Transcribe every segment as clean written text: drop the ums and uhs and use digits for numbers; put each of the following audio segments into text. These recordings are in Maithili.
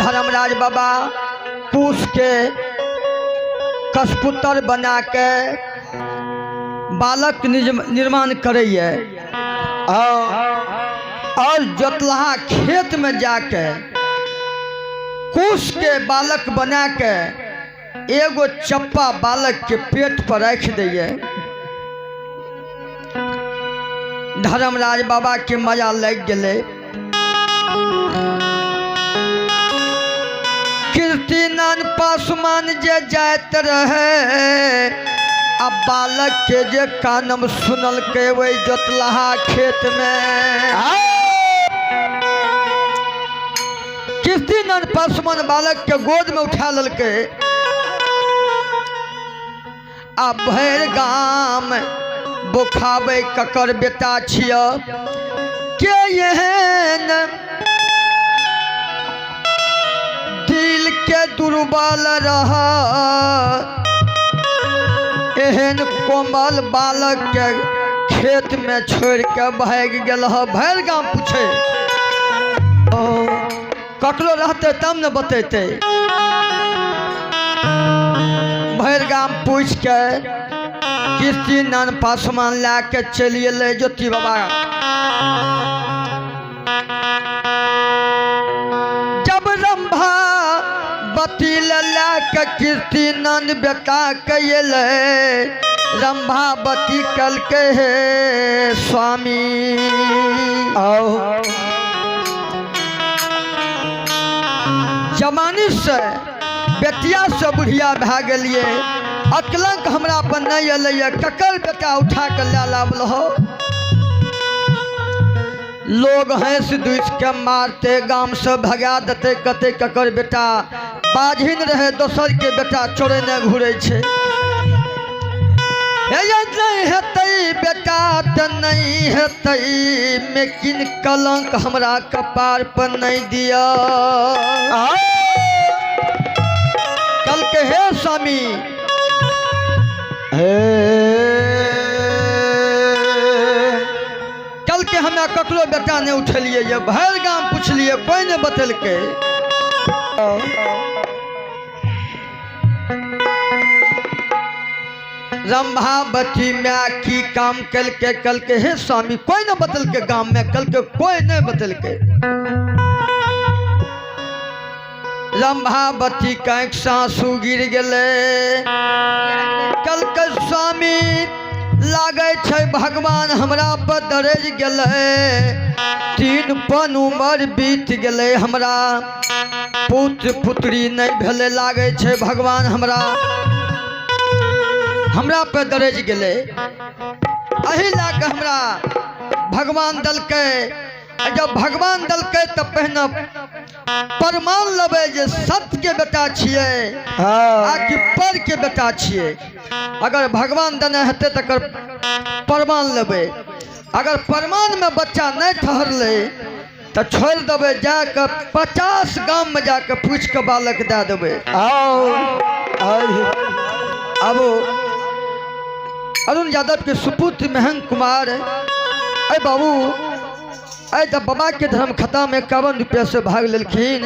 धर्मराज बाबा कुश के कसपुतर बना के बालक निर्माण करैए और जोतलहा खेत में जाके कुश के बालक बना के एगो चप्पा बालक के पेट पर रख दैए। धर्मराज बाबा के मजा लग गए। कीर्तिनंद पासवान जे जात रहे आ बालक के जे कानम सुनल के वही जोतलहा खेत में कीर्तिनंद पासवान बालक के गोद में उठा ललके आ भरि गाम बोखाबै ककर बेटा छिय के एहन दिल के दुर्बल रह एहन कोमल बालक के खेत में छोड़ के भागि गेल ह। भरि गाम पूछे ओ ककरो रहते तब ने बतेते। भरि गाम पूछ के किस्ती नन पासवान लए के चलि एलै ज्योति बाबा। जब रंभा बती लए के कीर्ति नंद बेटा के एलै रंभावती कलके हे स्वामी आओ। जवानी से बेटिया से बुढ़िया भए गेलिए अकलंक हमरा पर नहीं एलैए ककर बेटा उठा के लए लाबल हो। लोग हंस दुस के मारते गाम से भगा देते कते ककर बेटा बाझिन रहे दोसर के बेटा चोरेने घुरे छै। हे ये नहीं हेतै बेटा तऽ नहीं हेतै लेकिन कलंक हमरा कपार पर नहीं दिया। कल के हे स्वामी हे कल के हमरा ककरो बेटा नहीं उठेलिए ये भरि गाम पुछलिए कोई नहीं बतेलकै। रंभावती माय की काम कलके कलके हे स्वामी कोई न बतलके गाम में कलके कोई नहीं बतलके। रंभावती के सासू गिर गेले कलके स्वामी लागै छै भगवान हमरा पर दरज गेलै 3 पन उमर बीत गेलै हमरा पुत्र पुत्री नहीं भेलै लागै छै भगवान हमरा हमरा पे दरज गेलै एहि लए कऽ हमरा भगवान देलकै। आ जब भगवान देलकै तऽ पहिने प्रमाण लेबै जे सत्य के बेटा छियै आ कि पर के बेटा छियै। अगर भगवान देने हेतै तकर प्रमाण लेबै। अगर प्रमाणमे बच्चा नहि ठहरलै तऽ छोड़ि देबै जाकऽ 50 गाममे जाकऽ पूछि कऽ बालक दए देबै। आओ। अब अरुण यादव के सुपुत्र मयंक कुमार अरे बाबू अरे जब बाबा के धर्म खता में 51 रुपया से भाग लेलखिन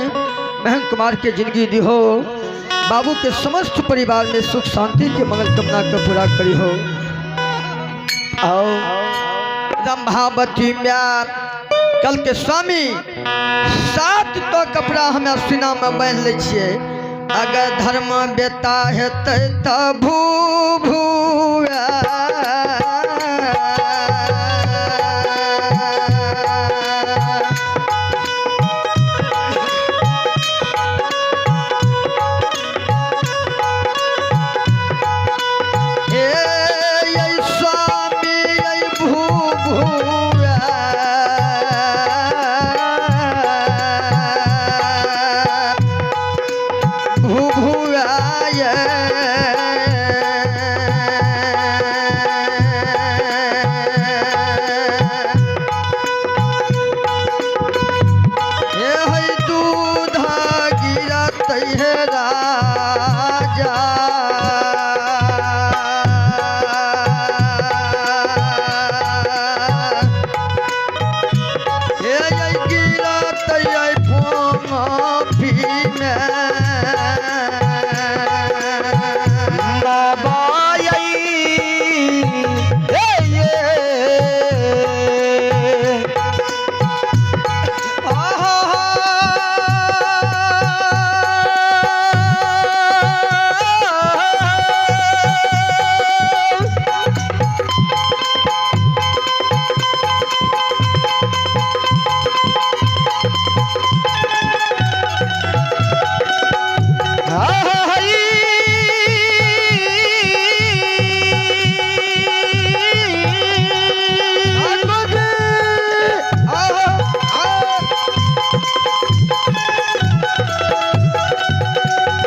मयंक कुमार के जिंदगी दिहो बाबू के समस्त परिवार में सुख शांति के मंगल कामना के पूरा करी हो। आओ। रंभावती म्या कल के स्वामी 7 तो कपड़ा हमें सीना में बांध ले छियै। अगर धर्म बेटा हेतै तऽ भू भू हे यै स्वामी यै भू भू भू भू हे है दूध गिरत हे राजा हे गिरत है फोम पी जिंदगी में। बाबा ये आहा।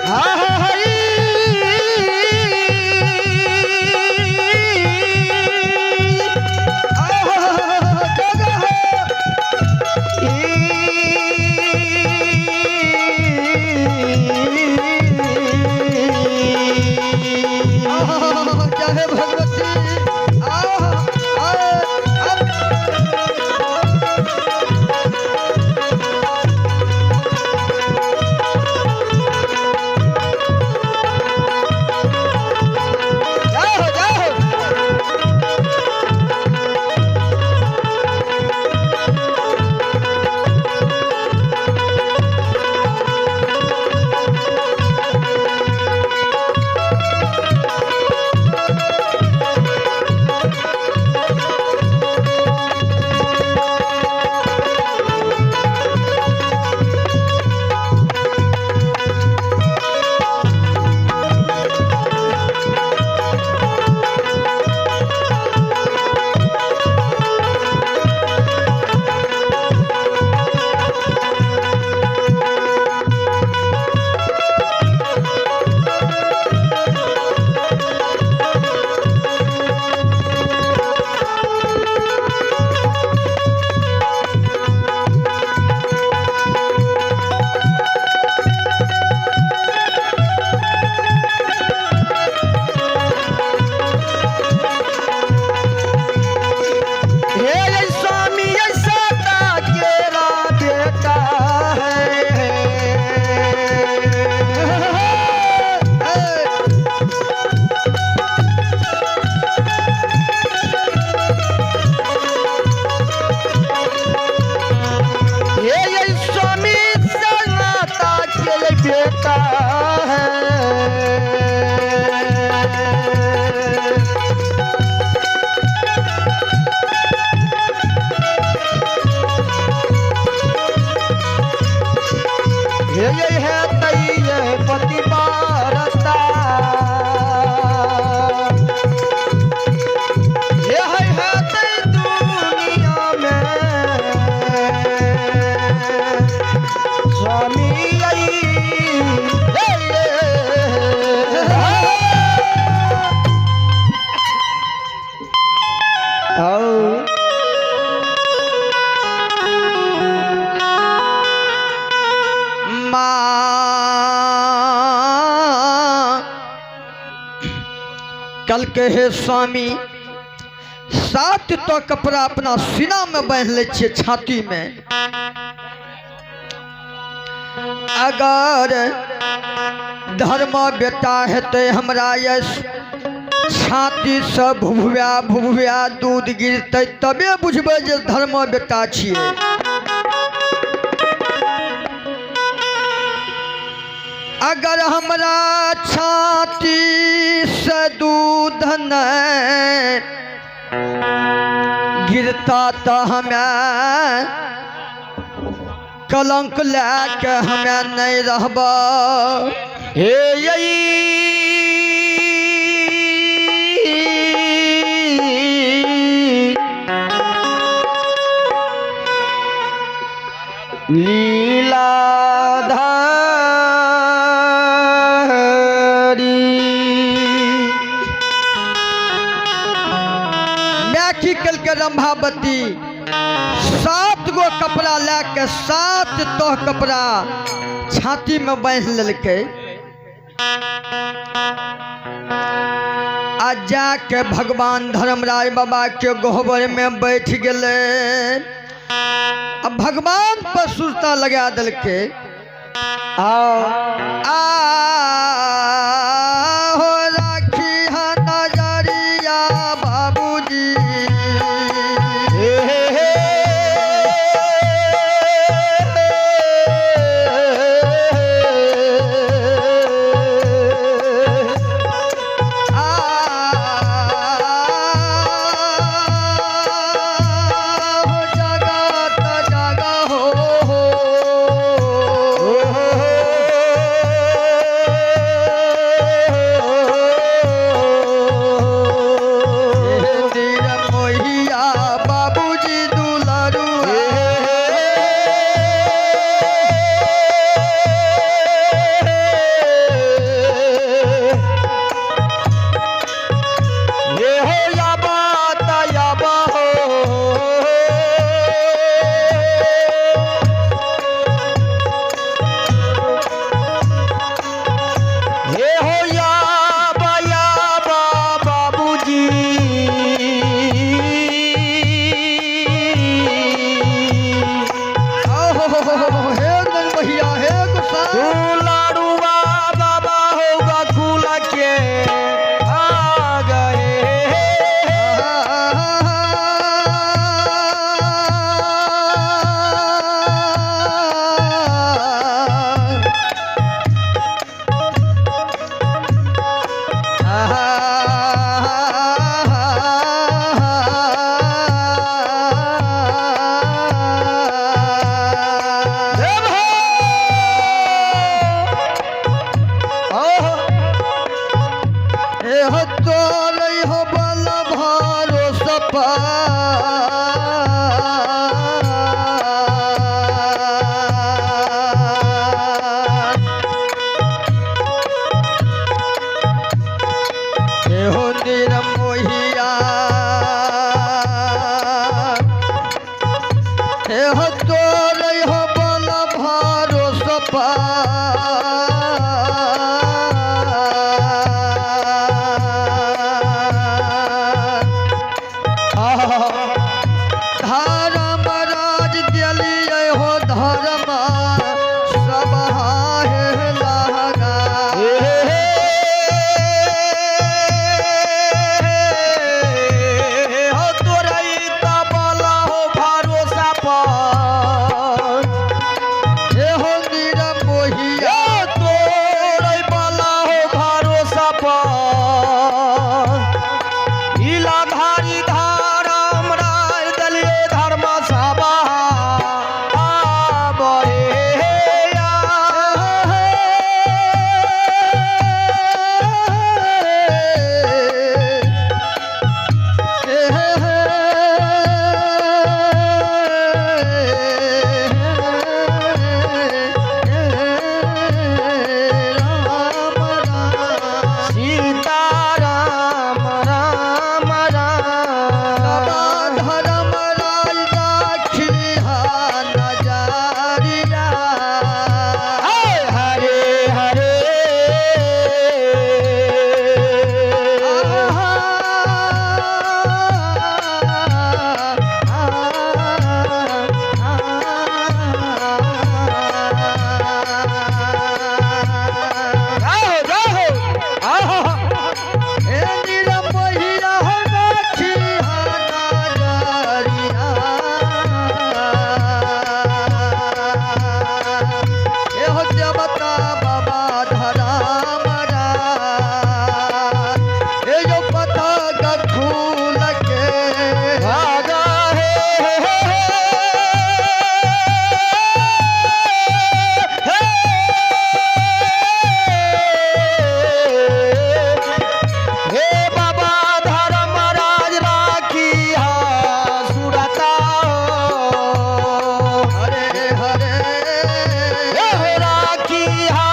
आहा, आहा। जय भगवती। आहा, आहा, आहा। जाओ जाओ। हे स्वामी ऐसा केरा बेटा है। हे स्वामी सनाता के बेटा है। हे ये है तैये पति पारता, ये है तै दुनिया में स्वामी आई। हे ये। आओ। माँ कल के हे स्वामी, सात तो कपड़ा अपना सीना में बांध ले छियै, छाती में। अगर धर्म बेटा हेतै हमरा, यश छाती से भुभुआ भुभुआ दूध गिरतै तबे बुझबै जे धर्म बेटा छियै। अगर हमरा छाती से दूध नहीं गिरता तऽ हमे कलंक लए के हमे नहीं रहब। हे यई लीलाधारी। मैं की केलकै रंभावती, सात गो कपड़ा लए के सात तोह कपड़ा छाती में बांधि लेलकै आ जाके भगवान धर्मराज बाबा के गोहबर में बैठ गेलै आ भगवान पर सुरता लगा देलकै। आओ आ हो राखी हा नजरिया बाबूजी। हे हे हे आ हो जगत जग हो मोहिया बाबूजी दुलरुआ। ये हो या बात या हो। हे हो या बा या बा बाबूजी। हो हे नंदमहिया हे गुस्सा। तू लाडूवा बाबा होगा खुला के आ गए। देव हो। आहो। एह तोर हो बल भरोसा। एहो निरमोहिया एह तोर हो बल भरोसा। धर्म राज दिलिए हो धर्म सब हे लहगा। हो तोरई तबला हो भरोसा पर। एहो निरमोहिया तोरई बला हो भरोसा पर। इला धारी धाराम राय दलिए धर्म सभा राम राम। सीताराम राम बाबा राम। धर्म राय राखी हा नजरिया। हरे हरे। जय हो जय हो। आहा। हे निरमोहिया हो राखी हा नजरिया। हे हो देवता बाबा धर्म राय। हे जो पता गखूल के आगा हे हे हे बाबा धर्मराज राखी हा सुरता। हरे हरे। हे राखी हा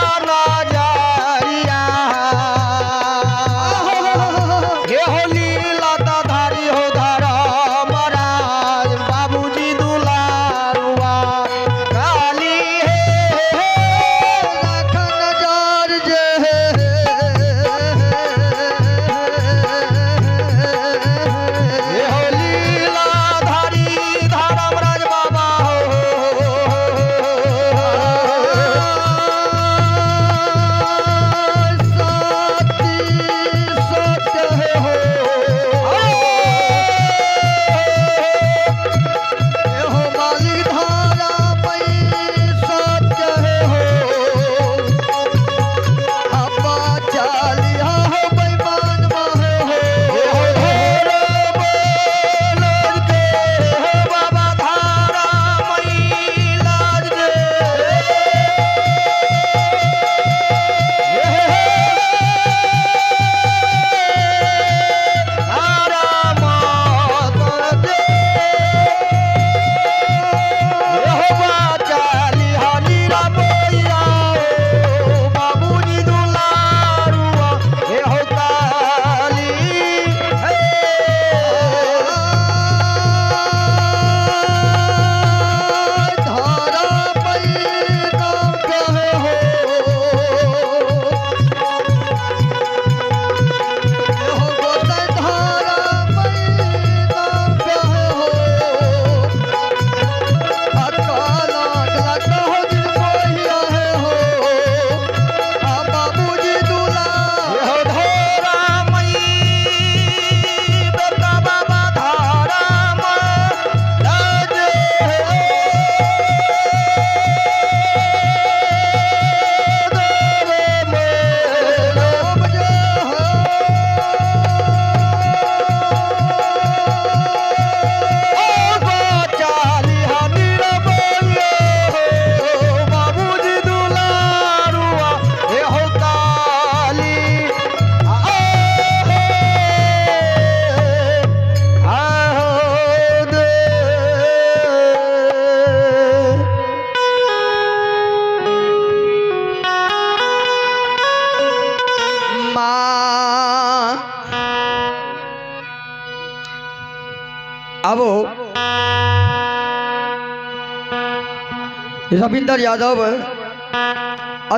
रविंदर यादव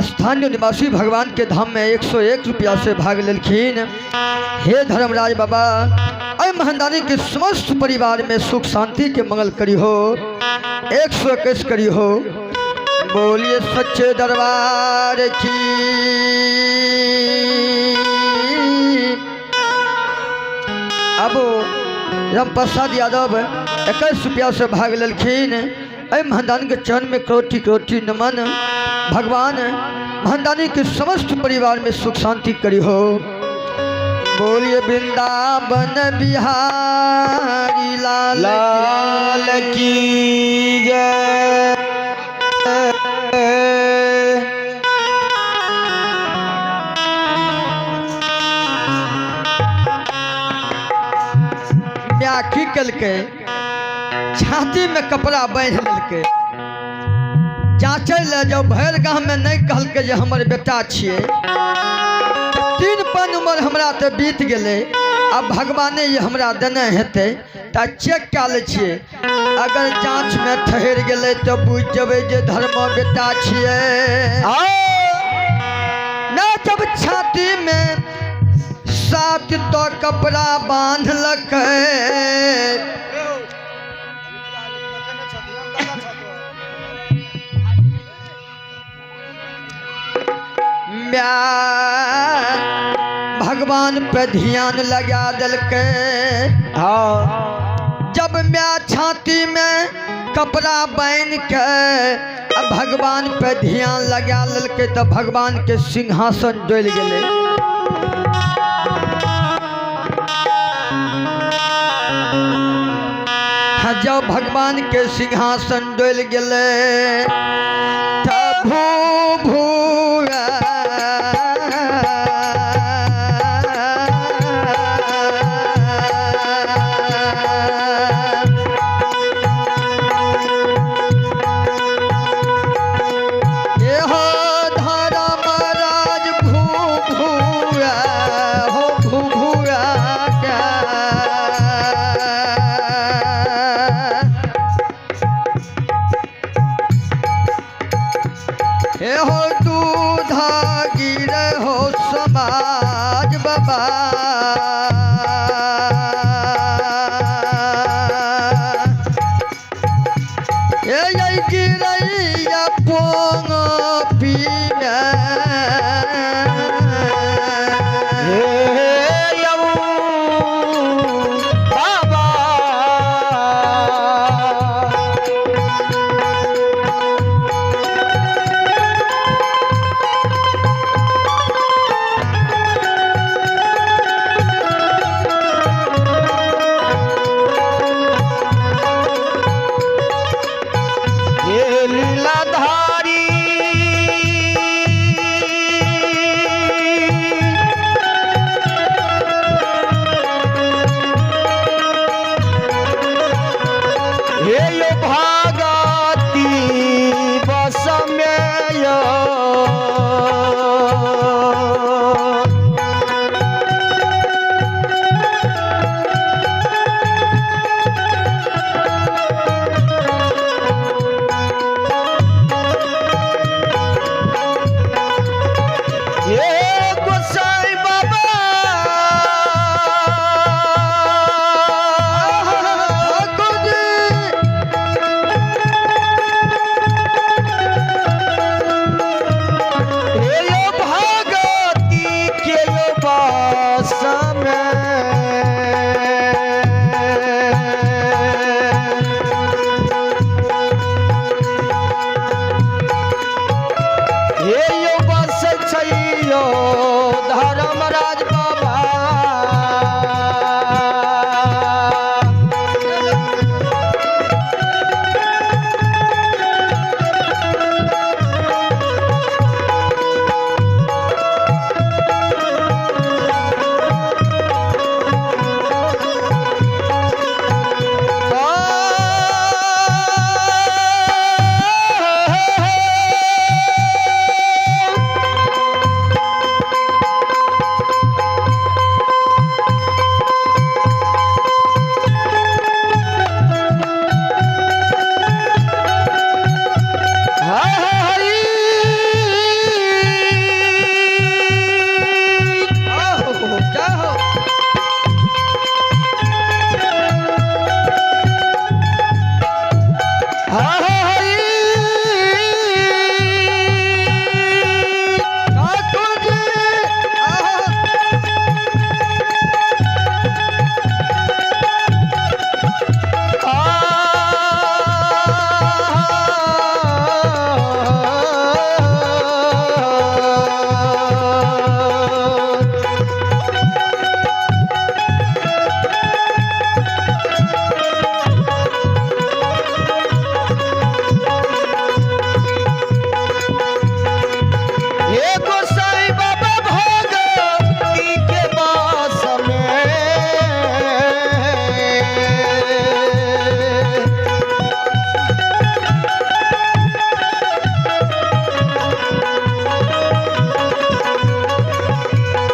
स्थानीय निवासी भगवान के धाम में 101 रुपया से भाग लेलखिन। हे धर्मराज बाबा, अय महंदानी के समस्त परिवार में सुख शांति के मंगल करी हो, 121 करी हो। बोलिए सच्चे दरबार की। अब राम प्रसाद यादव 21 रुपया से भाग लेलखिन। अय महंदानी के चरण में कोटि कोटि नमन। भगवान महंदानी के समस्त परिवार में सुख शांति करी हो। बोलिए वृंदावन बिहारी लाल लाल की जय। म्या की कलके छाती में कपड़ा बांधि लेलकै। जाँचै लए जब भरि गाँव में नहीं कहलकै जे हमर बेटा छियै। 3 पन उम्र हमरा तऽ बीत गेलै, आब भगवाने ये हमरा देने हेतै तऽ चेक कए लै छियै। अगर जाँच में ठहरि गेलै तऽ बुझि जेबै जे धर्म बेटा छियै। ना जब छाती में 7 तो कपड़ा बांधलकै, भगवान पे ध्यान लगा देलकै। हाँ। जब मैं छाती में कपड़ा बांध के भगवान पे ध्यान लगा लेलकै तऽ भगवान के सिंहासन डोलि गेलै। हाँ, जब भगवान के सिंहासन डोलि गेलै तऽ भू भू धर्मराज भू भूआ हो भू भूआ के। हे हो दूधा गिरे हो समाज बाबा। हे ये गिरैया पोंग पीने। हे यऊ बाबा। हे लीलाधारी हे यो भागती बस में यो। हे गोसाई बाबा। ठाकुर जी। हे यो भगती के यो बस में। हे यो बस छै यो धर्मराज बाबा। हे गोसाई बाबा भगती के बास में।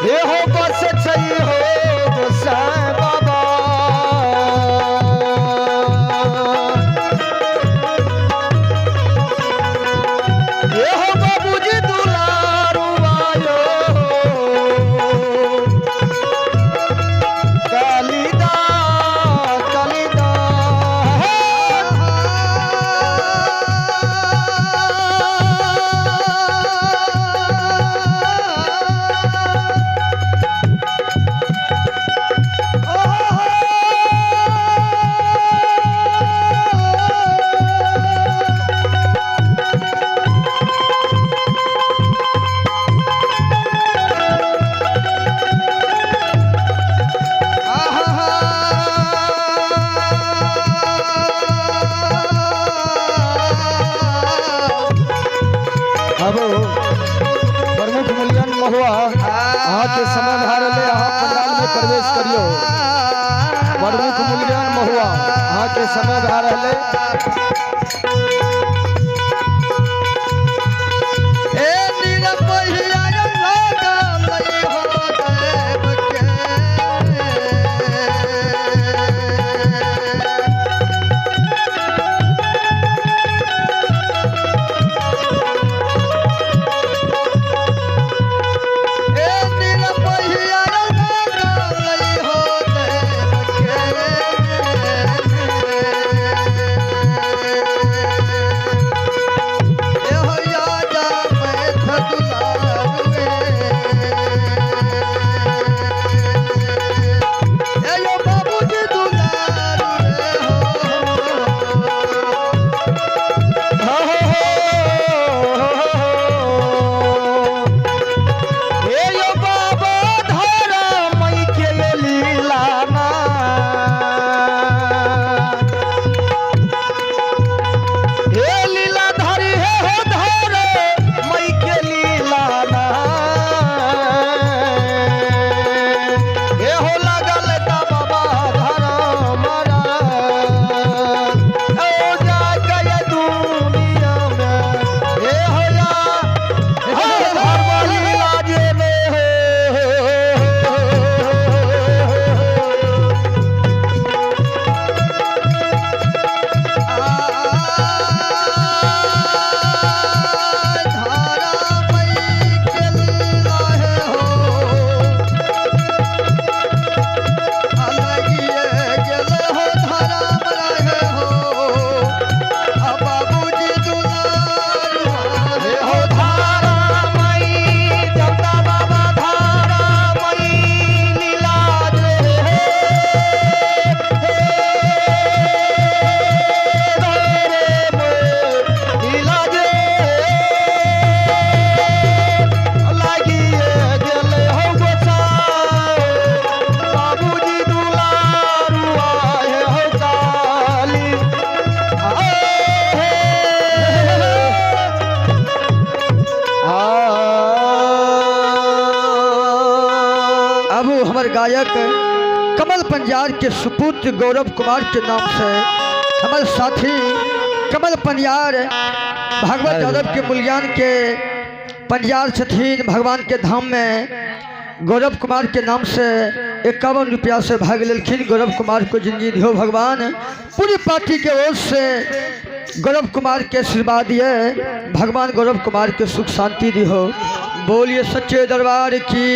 हे हो बस छै हो गोसाई बाबा। हे हो बाबूजी दुलारू आयो कालिदास कालिदास। अब प्रमुख मूल्यन महुआ अहाँ के समय भए रहलै, अहाँ पंडाल में प्रवेश करियौ। प्रमुख मूल्यन महुआ अहाँ के समय भए रहलै। ए नीलमहिया लागल हो देव के। ए नीलमहिया लागल हो देव के। ए हो राजा मैथ दुलारुए। ए यो बाबूजी दुलारुए हो। हो हो हो हो। हे यो बाबा धरा मई के लीला ना। हे लीला धरी हे हो धर मई के लीला ना। हे हो लागल ता बाबा धरा मरा। ओ जा गए दुनिया में हे हो जा हे धर्म लीला जे में हो। धारा मई के लीला है हो, अलगिए गेल हो धारा मरा है हो, आ बाबूजी दुलारुआ हे हो धारा मई जमता बाबा धारा मई लीला जे हे धारे मई लीला जे लागिए गेले हो गोसाई बाबूजी दुलारुआ हे हो काली अब हमर गायक कमल पंजार के सुपुत्र गौरव कुमार के नाम से हमारे साथी कमल पंजार भागवत यादव के मूल्यान के पंजार छथिन भगवान के धाम में गौरव कुमार के नाम से 51 रुपया से भाग लेलखिन। गौरव कुमार को जिंदगी दिहो भगवान। पूरी पार्टी के ओर से गौरव कुमार के आशीर्वाद दिए भगवान, गौरव कुमार के सुख शांति दिहो। बोलिए सच्चे दरबार की।